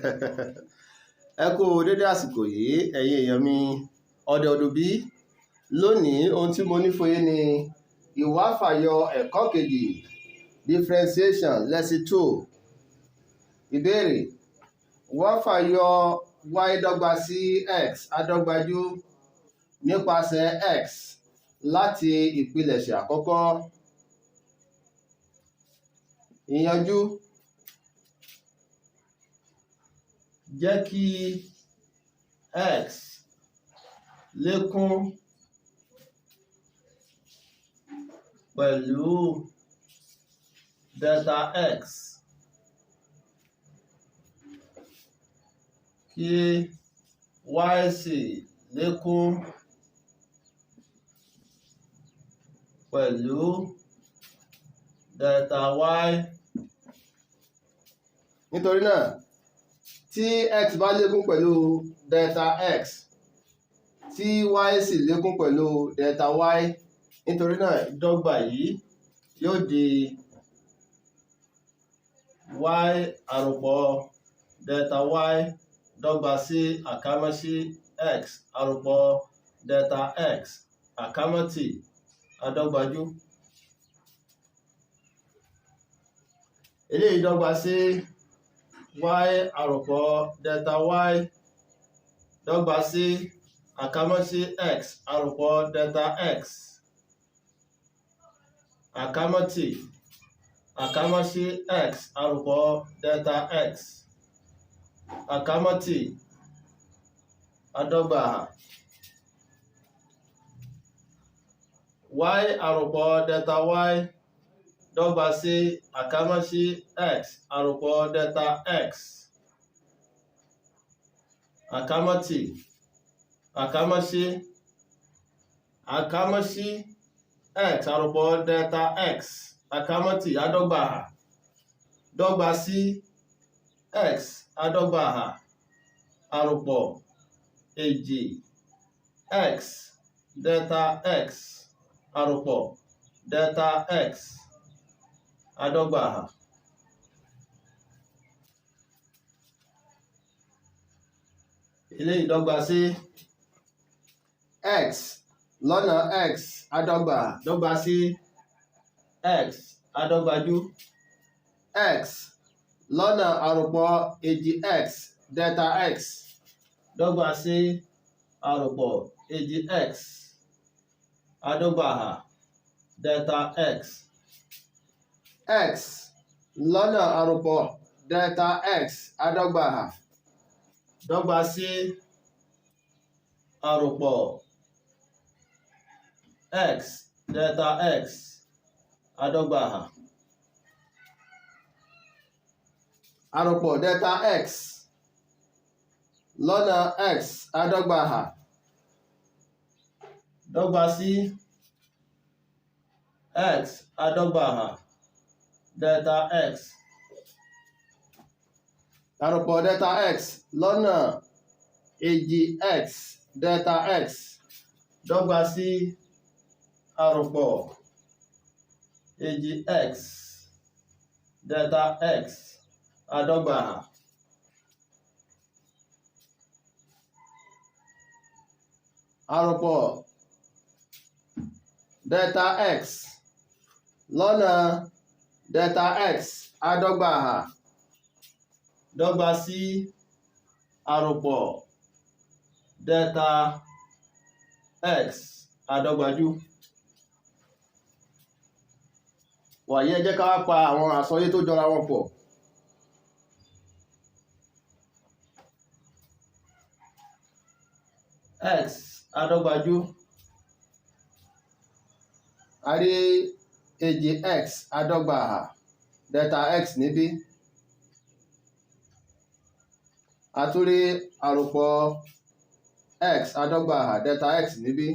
Ẹ kú dédé àsìkò yìí, ẹ̀yin èèyàn mi, ọ̀dẹ̀ ọ̀dùnbí. Lónìí, ohun tí mo ní fún yín ni ìwáfàyọ ẹ̀kọ́ kejì, differentiation lesson 2. Ìbéèrè: wáfàyọ y dọ́gba sí x adọ́gbajú nípasẹ̀ x láti ìpilẹ̀ṣẹ̀ àkọ́kọ́. Ìyanjú: jẹ́ kí x lékún pẹ̀lú delta x kí y sì lékún pẹ̀lú delta y. Nítorí náà, tí x bá lékún pẹ̀lú delta x, tí y sì lékún pẹ̀lú delta y, nítorí náà ìdọ́gba yìí yóò di y àròpọ̀ delta y dọ́gba sí àkámọ́ sí x àròpọ̀ delta x àkámọ́ t adọ́gbajú. Eléyìí dọ́gba sí y àròpọ̀ delta y dọ́gba sí àkámọ́ sí x àròpọ̀ delta x àkámọ́ t àkámọ́ sí x àròpọ̀ delta x àkámọ́ t adọ́gba y àròpọ̀ delta y dọ́gba sí àkámọ́ sí x àròpọ̀ delta x àkámọ́ t àkámọ́ sí x àròpọ̀ delta x àkámọ́ t adọ́gba dọ́gba sí x adọ́gba àròpọ̀ èjì x delta x àròpọ̀ delta x adọ́gba. Eléyìí dọ́gba sí x lọ́nà x adọ́gba dọ́gba sí x adọ́gbajú x lọ́nà àròpọ̀ èjì x delta x dọ́gba sí àròpọ̀ èjì x adọ́gba delta x. X lọ́nà àròpọ̀ delta x adọ́gba dọ́gba sí àròpọ̀ x delta x adọ́gba. Àròpọ̀ delta x lọ́nà x adọ́gba dọ́gba sí x adọ́gba delta x. Àròpọ̀ delta x lọ́nà èjì x delta x dọ́gba sí àròpọ̀ èjì x delta x adọ́gba. Àròpọ̀ delta x lọ́nà delta x adọ́gba dọ́gba sí àròpọ̀ delta x adọ́gbajú. Wàyí, ẹ jẹ́ ká wá pa àwọn àsọyé tó jọra wọn pọ̀. X adọ́gbajú, a rí èjì x adọ́gba delta x níbí, a tún rí àròpọ̀ x adọ́gba delta x níbí.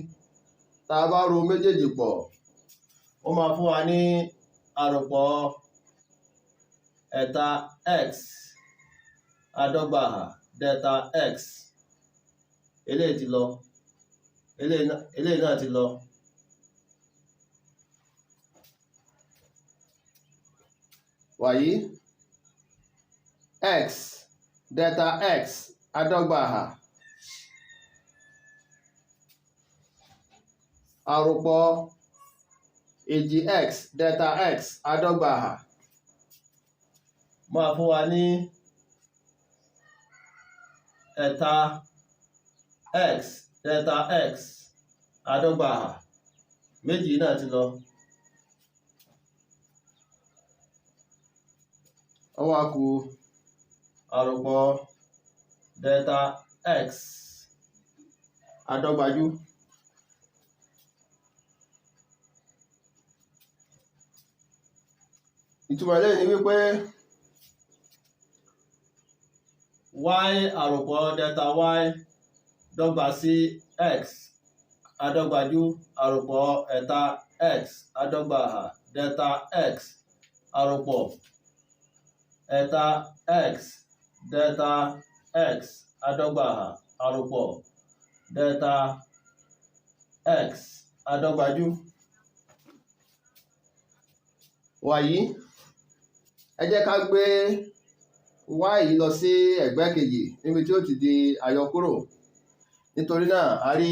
Tá a bá ro méjèèjì pọ̀, ó máa fún wa ní àròpọ̀ ẹ̀ta x adọ́gba delta x. Eléyìí ti lọ, eléyìí náà ti lọ. Wàyí, x Delta x adọ́gba àhà àròpọ̀ èjì x delta x adọ́gba àhà máa fún wa ní ẹ̀ta x delta x adọ́gba àhà. Méjì náà ti lọ. Ó wá kù àròpọ̀ delta x adọ́gbajú. Ìtumọ̀ eléyìí ni wípé y àròpọ̀ delta y dọ́gba sí x adọ́gbajú àròpọ̀ ẹ̀ta x adọ́gba àhà delta x àròpọ̀ ẹ̀ta x delta x adọ́gba àhà àròpọ̀ delta x adọ́gbajú. Wàyí, ẹ jẹ́ ká gbé y yìí lọ sí ẹ̀gbẹ́ kejì níbi tí ó ti di àyọkúrò. Nítorí náà, a rí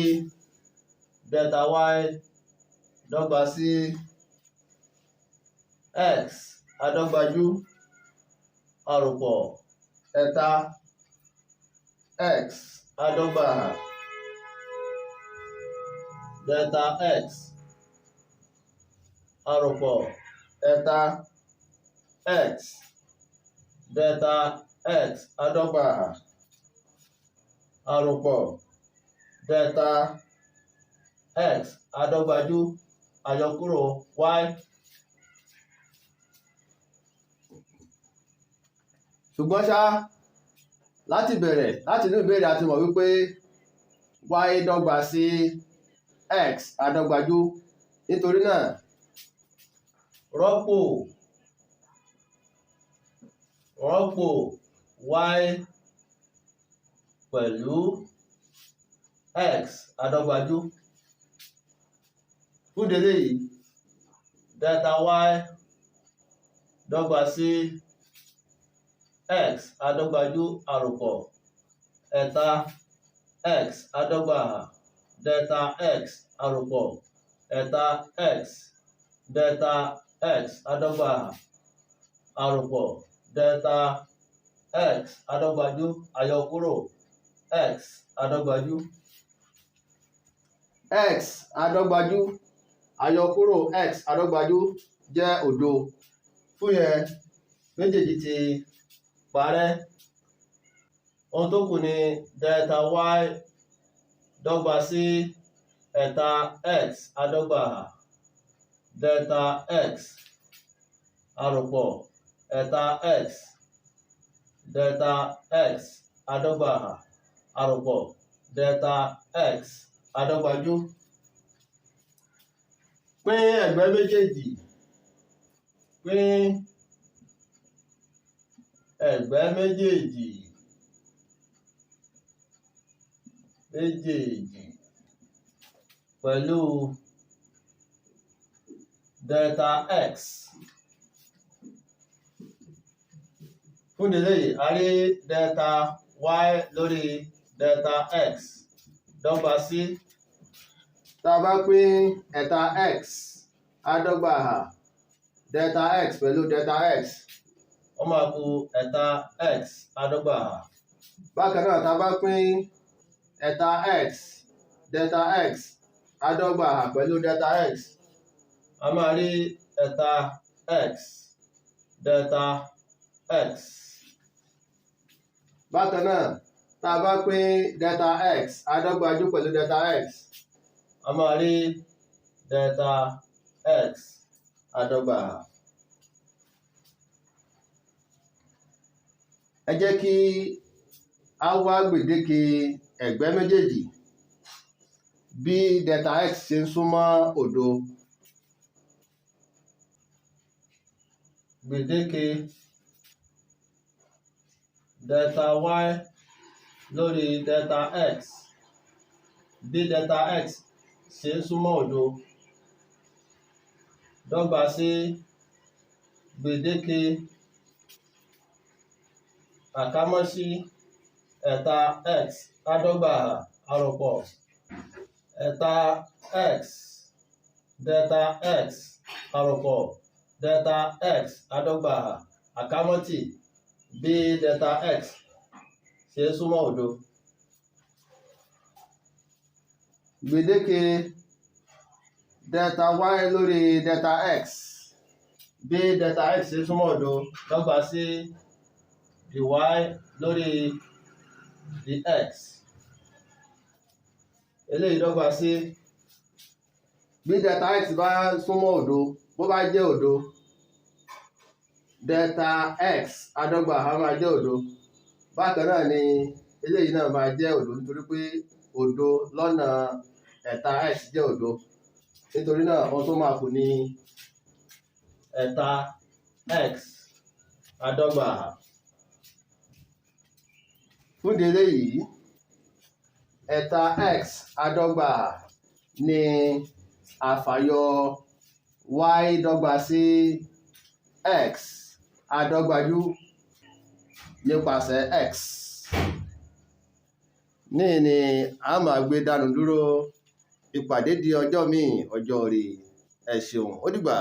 delta y dọ́gba sí x adọ́gbajú àròpọ̀ ẹ̀ta x adọ́gba àhà delta x àròpọ̀ ẹ̀ta x delta x adọ́gba àhà àròpọ̀ delta x adọ́gbajú àyọkúrò y. Ṣùgbọ́n ṣá, láti bẹ̀rẹ̀ láti inú ìbéèrè a ti mọ̀ wípé y dọ́gba sí x adọ́gbajú. Nítorí náà, rọ́pò y pẹ̀lú x adọ́gbajú. Fún ìdí eléyìí, delta y dọ́gba sí x adọ́gbajú àròpọ̀ ẹ̀ta x adọ́gba àhà delta x àròpọ̀ ẹ̀ta x delta x adọ́gba àhà àròpọ̀ delta x adọ́gbajú àyọkúrò x adọ́gbajú. X adọ́gbajú àyọkúrò x adọ́gbajú jẹ́ òdo. Fún yẹn, méjèèjì ti parẹ́. Ohun tó kù ni delta y dọ́gba sí ẹ̀ta x adọ́gba àhà delta x àròpọ̀ ẹ̀ta x delta x adọ́gba àhà àròpọ̀ delta x adọ́gbajú. Pín ẹ̀gbẹ́ méjèèjì, pín ẹ̀gbẹ́ méjèèjì pẹ̀lú delta x. Fún ìdí eléyìí, a rí delta y lórí delta x dọ́gba sí, tá a bá pín ẹ̀ta x adọ́gba àhà delta x pẹ̀lú delta x, ó máa kù ẹ̀ta x adọ́gba àhà. Bákan náà, tá a bá pín ẹ̀ta x delta x adọ́gba àhà pẹ̀lú delta x, a máa rí ẹ̀ta x delta x. Bákan náà, tá a bá pín delta x adọ́gbajú pẹ̀lú delta x, a máa rí delta x adọ́gba àhà. Ẹ jẹ́ kí a wá gbèdéke ẹ̀gbẹ́ méjèèjì bí delta x ṣe ń súnmọ́ òdo. Gbèdéke delta y lórí delta x bí delta x ṣe ń súnmọ́ òdo dọ́gba sí gbèdéke àkámọ́sí Eta x adọ́gba àròpọ̀ eta x delta x àròpọ̀ delta x adọ́gba àkámọ́tì bí delta x ṣe súnmọ́ òdo. Gbèdéke delta y lórí delta x bí delta x ṣe súnmọ́ òdo dọ́gba sí dy lórí dx. Eléyìí dọ́gba sí bí delta x bá súnmọ́ òdo, bó bá jẹ́ òdo, delta x adọ́gba á máa jẹ́ òdo. Bákan náà ni eléyìí náà máa jẹ́ òdo, nítorí pé òdo lọ́nà eta x jẹ́ òdo. Nítorí náà, ohun tó máa kù ní eta x adọ́gba. Fún ìdí eléyìí, eta x adọ́gba ní àfàyọ y dọ́gba sí x adọ́gbajú nípasẹ̀ x. Níhìn ni a máa gbé dánu dúró. Ìpàdé di ọjọ́ míì, ọjọ́ ire. Ẹ ṣeun, ó dìgbà.